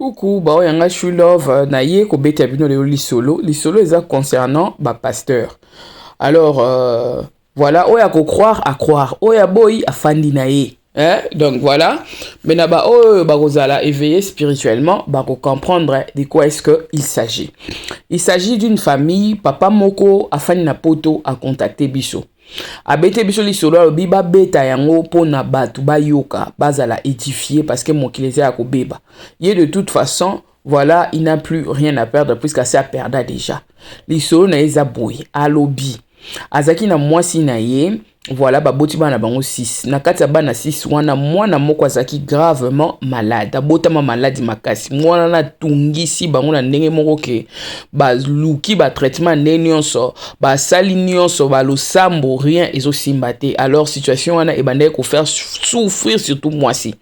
Coucou, ba oyo nga Chou Love na ye kobeta bino lelo lisolo. Lisolo eza concernant ba pasteur. Alors voilà, oyo ako croire a croire, oyo aboyi afandi na ye. Hein? Donc voilà, mais na ba oyo bakozala éveillé spirituellement, bako comprendre de quoi est-ce que il s'agit. Il s'agit d'une famille, papa moko afandi na poto a contacté biso. Abete biso lisolo, alobi babeta yango mpona bato bayoka, bazala édifié, parce que mokili eza ya kobeba. Ye, de toute façon, voilà, il n'a plus rien à perdre puisque asi aperda déjà. Lisolo na ye eza boye: alobi azalaki na mwasi na ye, voilà, baboti bana bango 6. Na kati ya bana 6 wana, mwana moko azalaki gravement malade, abotama maladi makasi. Mwana na atungisi bango na ndenge moko ke baluki batraitement ndenge nyonso, basali nyonso, balosambo, rien ezosimba te. Alors situation wana ebandaki kofaire souffrir surtout mwasi.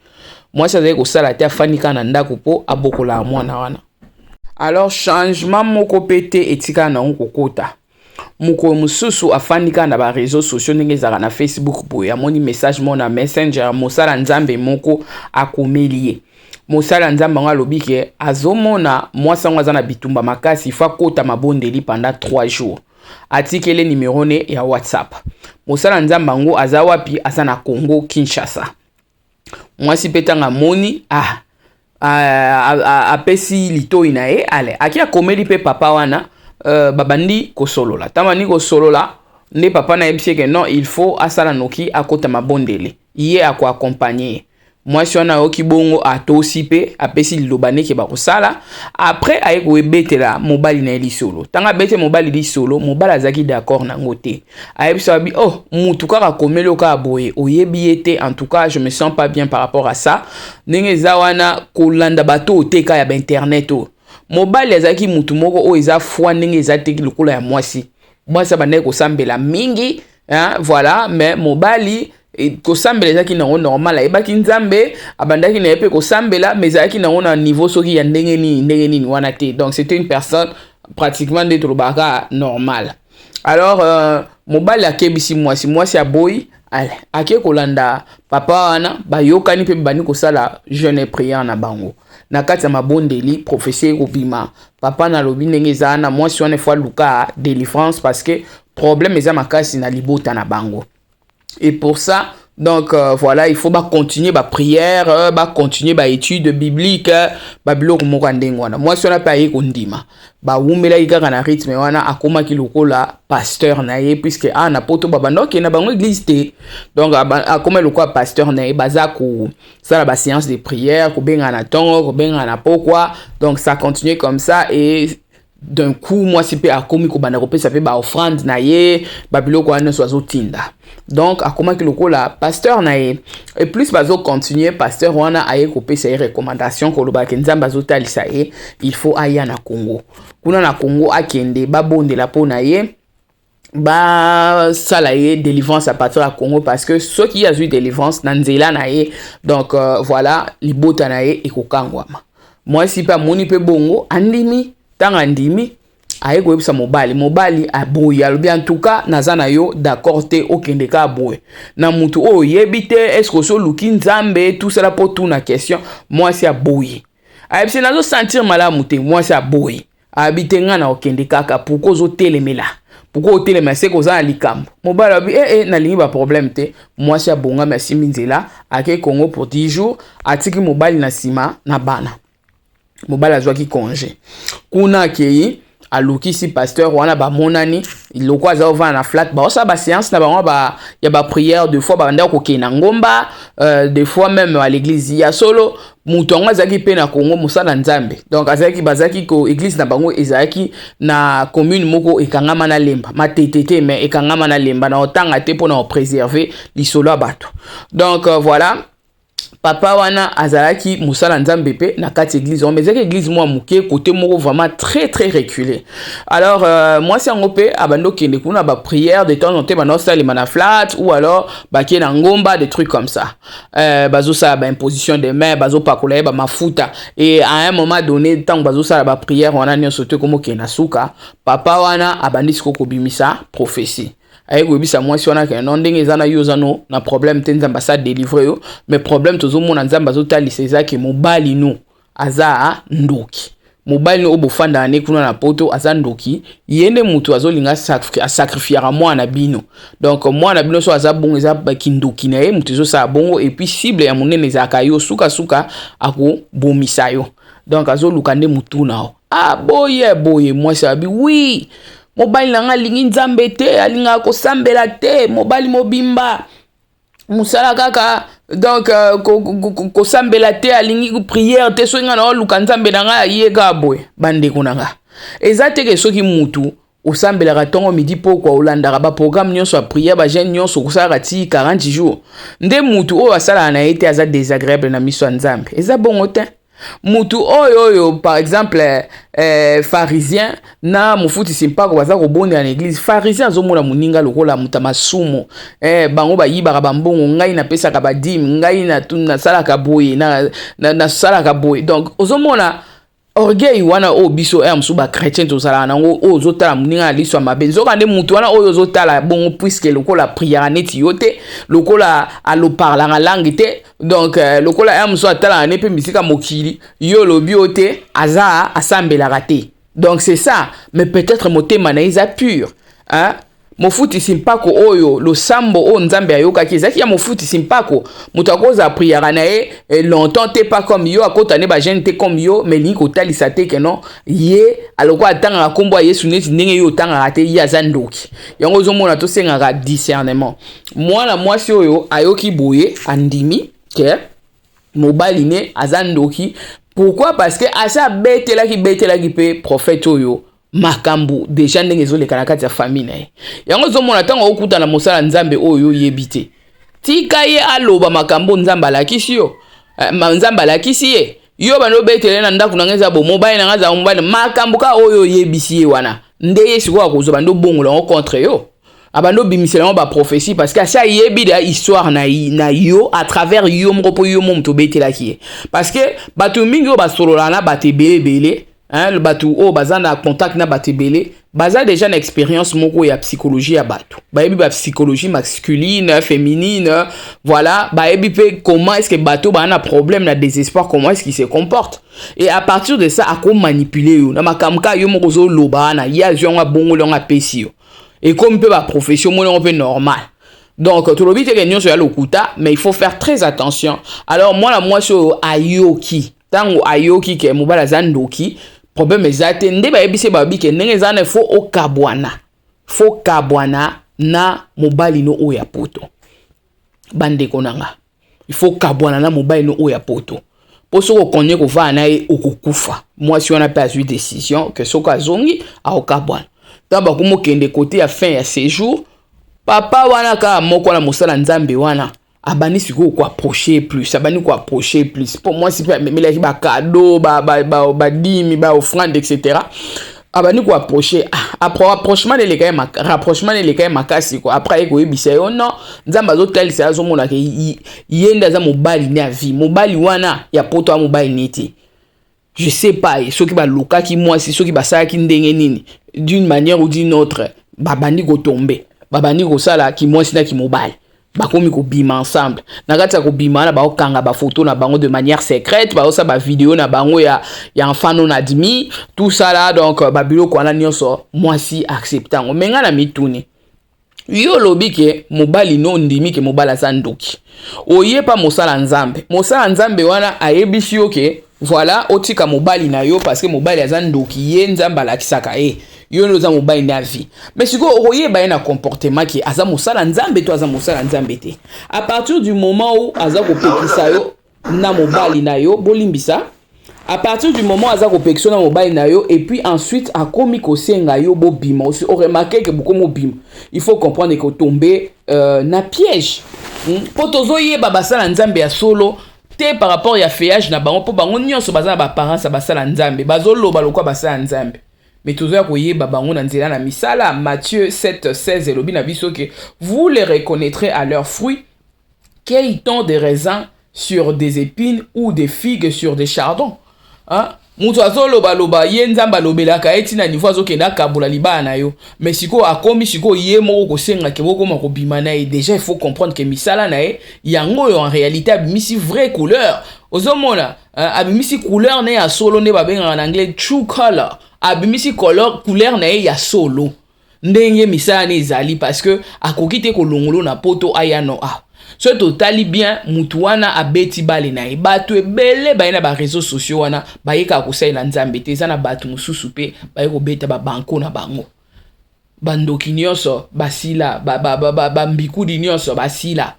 Mwasi azalaki kosala te, afandi kaka na ndako mpo abokolaka mwana wana. Alors changement moko mpe te etikala nango kokota. Mokolo mosusu afandi kaka na baréseaux sociaux, ndenge ezalaka na Facebook boye, amoni message moko na Messenger, mosala Nzambe moko akomeli ye. Mosala Nzambe yango alobi ke azomona mwasi yango aza na bitumba makasi, fa akota mabondeli pendant 3 jours. Atikeli nimero ne ya WhatsApp. Mosala Nzambe yango aza wapi? Aza na Congo Kinshasa. Mwasi mpe ntango amoni, ah, apesi litoi na ye. Ale aki akomeli mpe papa wana, babandi kosolola. Ntango bandi kosolola nde papa nayebisi ke non, il faut asala noki akota mabondeli, ye akoaccompagner ye. Mwasi wana ayoki bongo, atosi mpe apesi liloba ndeke bakosala. Après aye koebetela mobali na ye lisolo. Ntango abete mobali lisolo, mobali azalaki d'accord nango te. Ayebisa babi: "Oh, mutu kaka akomeli kaka boye, oyebi ye te. En tout cas, je me sens pas bien par rapport à ça." Ndenge eza wana, kolanda bato oteka ya bainternet oyo. Mobali azalaki mutu moko oyo eza foi ndenge eza te lokola ya mwasi. Mwasi abandaki kosambela mingi, hein, voilà, mais mobali kosambela ezalaki nango normal, ayebaki Nzambe, abandaki na ye mpe kosambela, mais ezalaki nango na niveau soki ya ndenge nini, ndenge nini wana te. Donc c'était une personne pratiquement nde tolobaka normal. Alors mobali akebisi mwasi, mwasi aboyi. Ale ake kolanda papa wana, bayokani mpe bandi kosala jeûne et prière na bango. Na kati ya mabondeli, prophétie ekobima. Papa nalobi ndenge eza na mwasi wana, efo aluka délivrance parce que problème eza makasi na libota na bango. Et pour ça, donc voilà, il faut bacontinuer baprière, bacontinuer baétude biblique, babiloko moko ya ndenge wana. Mwasi wana mpe aye kondima. Bawumelaki kaka na rythme wana, akomaki lokola pasteur na ye, puisque awa na poto babanda okende na bango église te. Donc akomaki lokola pasteur na ye, baza kosala baséance de prière, kobengana na ntongo, kobengana na pokwa. Donc ça continue comme ça et d'un coup mwasi mpe akomi kobanda kopesa mpe baoffrande na ye, babiloko wana nyonso azotinda. Donc akomaki lokola pasteur na ye. Et plus bazocontinue, pasteur wana aye kopesa ye recommandation, kolobaka Nzambe azotalisa ye, il faut aya na Congo. Kuna na Congo akende, babondela mpo na ye, basala ye délivrance à partir ya Congo, parce que soki ye azwi délivrance na nzela na ye, donc voilà, libota na ye ekokangwama. Mwasi mpe amoni mpe bongo, andimi. Ntango andimi, aye koyebisa mobali. Mobali aboyi, alobi: "En tout cas, naza na yo d'accord te, okende kaka boye na mutu oyo oyebi te. Est-ce osi oluki Nzambe?" Tusala mpo tuna question. Mwasi aboyi, ayebisi: "Nazosentir malamu te." Mwasi aboyi, ayebi te: "Ngai na okende kaka. Pourquoi ozotelemela? Pourquoi otelemela? Seke oza na likambo." Mobali abi: "Ee, nalingi baproblème te." Mwasi abongami, asimbi nzela, ake Congo pour 10 jours, atiki mobali na nsima na bana. Mobali azwaki congé kuna, akei, alukisi pasteur wana, bamonani. Loko aza ovanda na flat, baosala baséance na bango ya baprière. Deux fois babandaki kokende na ngomba, des fois même à l'église ya solo. Moto yango azalaki mpe na Congo, mosala Nzambe. Donc azalaki, bazalaki ko église na bango ezalaki na commune moko ekangama na Lemba, Matete te, mais ekangama na Lemba. Na otanga te mpona kopréserver lisolo ya bato. Donc voilà, papa wana azalaki mosala Nzambe mpe na kati église yango, mais ezalaki église mwa moke, côté moko vraiment très très reculé. Alors mwasi yango mpe abandi okende kuna, baprière de temps en temps banda osalema na flat ou alors bakie na ngomba, des trucs comme ça. Bazosala baimposition de main, bazopakola ye bamafuta. Et à un moment donné, ntango bazosala baprière wana nyonso te, komokende na suka, papa wana abandi sikoyo kobimisa prophétie. Aye koyebisa mwasi wana ke non, ndenge eza na yo, oza no na problème te, Nzambe asa délivre yo, mais problème tozomona, Nzambe azotalisa, eza ke mobali no Aza ndoki. Mobali oyo bofandaka ne kuna na Poto aza ndoki. Ye nde motu azolinga asacrifiaka mwana bino. Donc mwana bino so aza bongo, eza kindoki na ye moto ezosala bongo. Et puis cible ya monene ezalaka yo. Sukasuka akobomisa yo. Donc azoluka nde motu na yo. Ah, boye boye, mwasi abi oui, mobali na nga alingi Nzambe te, alingaka kosambela te. Mobali mobimba mosala kaka, donc kosambela te, alingi prière te. Soki ngai na oluka Nzambe na ngai, aye kaka boye. Bandeko na nga, eza te ke soki mutu osambelaka ntongo, midi, pokwa, olandaka baprogramme nyonso ya prière, bajeûne nyonso, okosalaka ti 40 jours, nde mutu oyo asalaka na ye te aza désagréable na miso ya Nzambe. Eza bongo te. Mutu oyo par exemple, pharisien na mofutisi mpako baza kobondela na église. Pharisien azomona moninga lokola moto ya masumu. Bango bayibaka bambongo, ngai napesaka badîmes, ngai nasalaka boye, nasalaka boye. Donc ozomona orgueil wana oyo biso ya mosusu bachrétien tozalaka nango, oyo ozotala moninga na liso ya mabe. Nzoka nde mutu wana oyo ozotala bongo, puisque lokola prière neti yo te, lokola aloparlaka langue te, donc lokola ya mosusu atalaka ne mpe misika mokili, yo olobi yo te, aza asambelaka te. Donc c'est ça, mais peut-être motema na ye eza pur, hein? Mofutisi mpako oyo, losambo oyo Nzambe ayokaki ezalaki ya mofutisi mpako. Moto akozala prière na ye longtemps te, pas comme yo, akota ne bajeûne te comme yo, mais elingi kotalisa te ke non, ye aloko atangaka nkombo ya Yesu neti ndenge ye otangaka te, ye aza ndoki. Yango ozomona tosengaka discernement. Mwana mwasi oyo ayoki boye, andimi ke mobali ne aza ndoki. Pourquoi? Parce que asi abetelaki betelaki mpe prophète oyo makambo déjà ndenge ezoleka na kati ya famille na ye. Yango ozomona, ntango okutana mosala Nzambe oyo oyebi te, tika ye aloba makambo Nzambe alakisi yo, Nzambe alakisi ye. Yo bando obetele na ndako na ngai eza bo, mobali na ngai aza mobali. Makambo kaka oyo oyebisi ye wana nde ye sikoyo akozwa, bando obongola yango contre yo, abandi obimisela yango baprophétie, parce que asi ayebi da histoire na yo à travers yo moko, mpo yo mo moto obetelaki ye. Parce que bato mingi oyo basololaka na bato ebele ebele, hein, bato oyo baza na contact na bato ebele, baza déjà na expérience moko ya psychologie ya bato. Bayebi bapsychologie masculine, féminine, voilà. Bayebi mpe comment est ce que bato baa na problème, na désespoir, comment est ce qu'il se comporte. Et à partir de ça, akomanipuler yo na makambo kaka yo moko ozoloba wana. Ye azwi yango, abongoli yango, apesi yo, ekomi mpe baprofession, omoni yango mpe normal. Donc tolobi teke nyonso ya lokuta, mais il faut faire très attention. Alors mwana mwasi oyo ayoki, ntango ayoki ke mobali aza ndoki, problème eza te. Nde bayebisi, babi ke ndenge eza na, faut okabwana, faut kabwana na mobali no oyo ya Poto. Bandeko na nga, il faut kabwana na mobali no oyo ya Poto, mpo soki okonye kovanda na ye, okokufa. Mwasi wana mpe azwi décision ke soki azongi, akokabwana. Ntango bakomokende kote ya fin ya séjour, papa wana kaka moko wana, mosala Nzambe wana, abandi sikoyo koapprocher plus, abandi koapprocher plus, mpo mwasi mpe amemelaki bacadeau, badîmes, baoffrande, etc. Abandi koapprocher. Ah, rapprochement eleka ye, rapprochement eleka ye makasi ko. Après aye koyebisa yo non, Nzambe azotalisa ye, azomonaka ye nde aza mobali ne ya vie. Mobali wana ya Poto ya mobali ne te. Je sais pas soki balukaki mwasi, soki basalaki ndenge nini, d'une manière ou d'une autre, babandi kotombe, babandi kosala kimwasi na kimobali, bakomi kobima ensemble. Na kati ya kobima wana, baokanga bafoto na bango de manière secrète, baosala bavideo na bango ya enfant non admis, tout ça là. Donc babiloko wana nyonso, mwasi accepte yango. Me ngai na mituni, yo olobi ke mobali no, ondimi ke mobali aza ndoki, oyepa mosala Nzambe. Mosala Nzambe wana ayebisi yo ke voilà, otika mobali na yo parce que mobali aza ndoki. Ye Nzambe alakisaka ye, yo nde oza mobali nde avi. Mais sikoyo okoyeba ye na comportement ke aza mosala Nzambe to aza mosala Nzambe te? À partir du moment où aza kopekisa yo na mobali na yo, bolimbisa, à partir du moment aza kopekisa yo na mobali na yo, et puis ensuite akomi kosenga yo bobima, osi oremarquer ke bokomi obima, il faut comprendre ke otombe na piège. Mpo tozoyeba basala Nzambe ya solo te par rapport ya feyage na bango, mpo bango nyonso baza na baapparence ya basala Nzambe, bazoloba lokola basala Nzambe, mais tozoya koyeba bango na nzela na misala. Matthieu 7 16 elobi na biso ke vous les reconnaîtrez à leurs fruits. Cueille-t-on des raisins sur des épines ou des figues sur des chardons, hein? Moto azolobaloba, ye Nzambe alobelaka ye ntina niveau azokende akabola libala na yo, mais sikoyo akomi sikoyo ye moko kosenga ke bokoma kobima na ye. Déjà, il faut comprendre ke misala na ye yango oyo, en réalité abimisi vraie couleur. Ozomona, abimisi couleur na ye ya solo, nde babengaka na anglais true color. Abimisi couleur na ye ya solo, ndenge misala na ezali, parce que akoki te kolongolo na poto aya no awa. Soki totali bien, mutu wana abeti bale na ye. Bato ebele baye na baréseaux sociaux wana, bayekaka kosalela Nzambe te. Eza na bato mosusu mpe baye kobeta babanko na bango. Bandoki nyonso basila, bambikudi nyonso basila.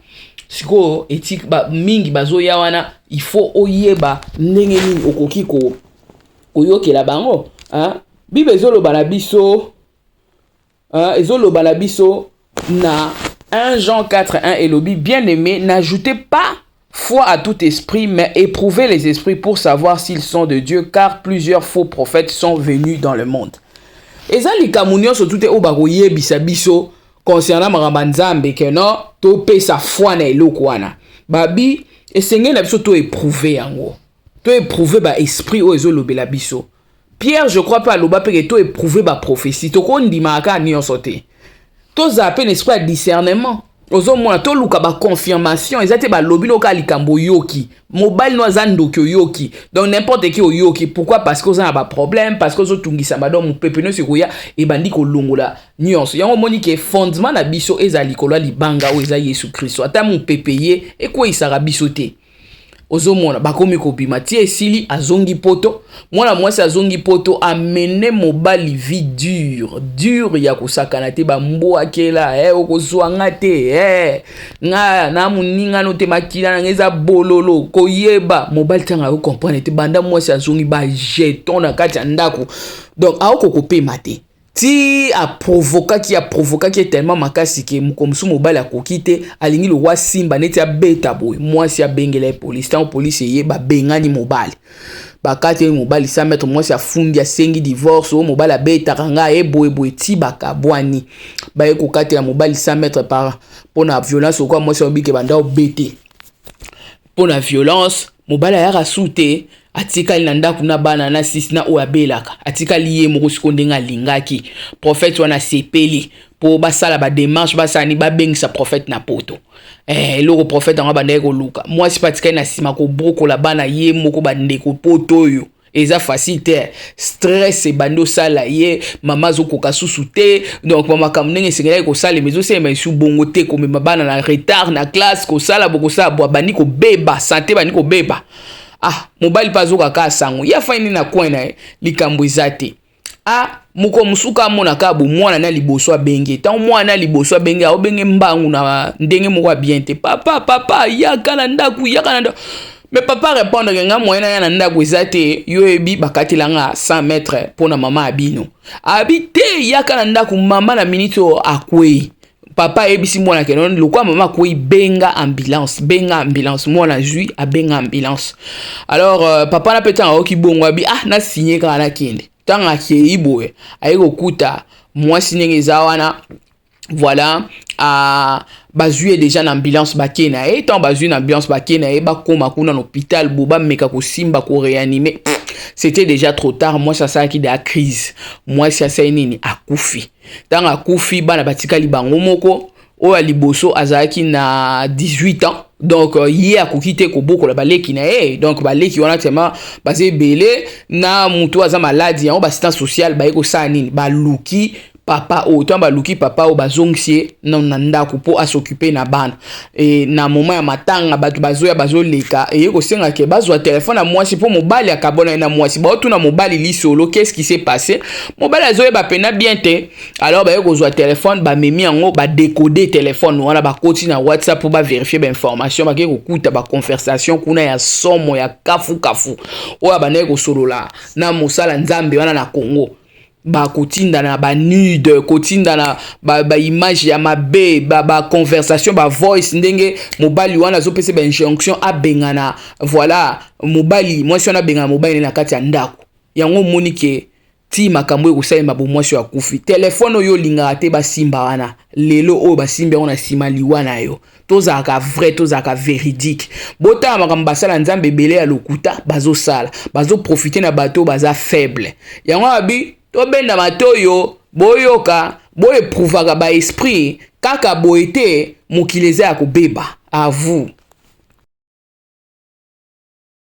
Sikoyo etike mingi bazoya wana, il faut oyeba ndenge nini okoki koyokela bango, hein? Bible ezoloba na biso, hein? Ezoloba na biso na 1 Jean 4 1, elobi: "Bien-aimé, n'ajoutez pas foi à tout esprit, mais éprouvez les esprits pour savoir s'ils sont de Dieu, car plusieurs faux prophètes sont venus dans le monde." Eza likambo nyonso tu te oyo bakoyebisa biso concernant makambo ya Nzambe ke no topesa foi na eloko wana. Babi esengeli na biso toéprouve yango, toéprouve baesprit oyo ezolobela biso. Pierre, je crois mpe aloba mpe ke toéprouve baprophétie. Tokondimaka kaka nyonso te, tozala mpe na esprit ya discernement. Ozomona, toluka baconfirmation. Eza te balobi no kaka likambo oyoki, mobali no aza ndoki, oyoki, donc n'importe qui oyoki. Pourquoi? Parce que oza na baproblème, parce que ozotungisama. Donc mopepe nyonso ekoya, ebandi kolongola nyonso yango. Omoni ke fondement na biso eza likolo ya libanga oyo eza Yesu Kristo. Ata mopepe ye ekweyisaka biso te. Ozomona, bakomi kobima ti esili, azongi poto. Mwana mwasi azongi poto, amene mobali vie dure dure ya kosakana te. Bambwakela okozwa nga te, nga na moningano te, makila nanga eza bololo. Koyeba mobali ntango akocomprendre te, banda mwasi azongi, bajeton na kati ya ndako, donc aoko kopema te. Ti aprovokaki tellement makasi ke moko mosusu mobali akoki te, alingi lokwa simba neti abeta boye. Mwasi abengela ye polisi. Ntango polisi eye, babengani mobali, bakateli mobali 100 mètre. Mwasi afundi, asengi divorce: oyo mobali abetaka ngai ye boyeboye. Ti bakabwani, baye kokatela mobali 100 mètre par mpona violence. Okwa mwasi alobike banda obete mpona violence, mobali ayaka su te. Atikali na ndako na bana na sisi na oyo abelaka, atikali ye moko. Sikoyo ndenge alingaki prophète wana, asepeli mpo basala badémarche, basala ni babengisa prophète na poto. Eloko prophète yango abandaki koluka, mwasi mpe atikali na nsima kobokola bana ye moko. Bandeko, poto oyo eza facile te. Stress ebandi osala ye, mama azokoka susu te. Donc makambo ndenge esengelaki kosalema ezosalema esu bongo te. Komema bana na retard na classe, kosala bokosala bo, abandi kobeba santé, bandi kobeba. Ah, mobali mpe azokaka sango, ye afandi na coin na ye, likambo eza te. Ah, moko mosuku amonaka bo mwana na liboso abenge. Ntango mwana na liboso abenge, aobenge mbangu na ndenge moko ya bien te: "Papa, papa, yaka na ndako, yaka na ndako." Mais papa répondre ke nga moyen na ya na ndako eza te, yo oyebi bakatela nga 100 mètre mpo na mama ya bino. Abi te, yaka na ndako, mama na minute oyo akwei. Papa ayebisi mwana ke non, lokwa mama akwei, benga ambulance, benga ambulance. Mwana azwi, abenga ambulance. Alors papa na mpe ntango ayoki bongo, abi: "Ah, nasinye kaka, nakende." Ntango akei boye, aye kokuta mwasi ndenge eza wana. Voilà, bazwi ye déjà na ambulance, bakei na ye. Ntango bazwi na ambulance, bakei na ye, bakóma kuna na hôpital bo bameka kosimba, koréanime, c'était déjà trop tard. Mwasi asalaki deya crise, mwasi asali nini, akufi. Ntango akufi, bana batikali bango moko. Oyo ya liboso azalaki na 18 ans, donc ye akoki te kobokola baleki na ye. Donc baleki wana tema baza ebele na motu aza maladi yango. Baassistance sociale baye kosala nini? Baluki papa oyo. Ntango baluki papa oyo, bazongisi ye nano na ndako mpo as'occupe na bana. E, na moment ya matanga, bato bazoya, bazoleka, eye kosenga ke bazwa telefone ya mwasi mpo mobali akabona ye na mwasi. Baotuna mobali lisolo, qu'est-ce qui s'est passé? Mobali azoyeba pena bien te. Alors baye kozwa telefone, bamemi yango, badécode telefone wana, bakoti na WhatsApp mpo baverifie bainformation. Bakei kokuta baconversation kuna ya somo ya kafukafu oyo abandaki kosolola na mosala Nzambe wana na Congo. Bakotinda na banude, kotinda na baimage ba ya mabe, baconversation, ba bavoice, ndenge mobali wana azopesa bainjonction abengana. Voilà, mobali, mwasi wana abengana mobali na kati ya ndako yango. Omoni ke Ti makambo ekosalema, bomwasi oyo akufi, telefone oyo olingaka te basimba wana, lelo oyo basimbi yango na nsima liwa na yo. Tozalaka vrai, tozalaka véridique. Botala makambo basala Nzambe ebele ya lokuta bazosala, bazoprofiter na bato oyo baza faible. Yango abi tobenda matoyo, boyoka, boéprouvaka baesprit kaka boye te. Mokili eza ya kobeba. À vous.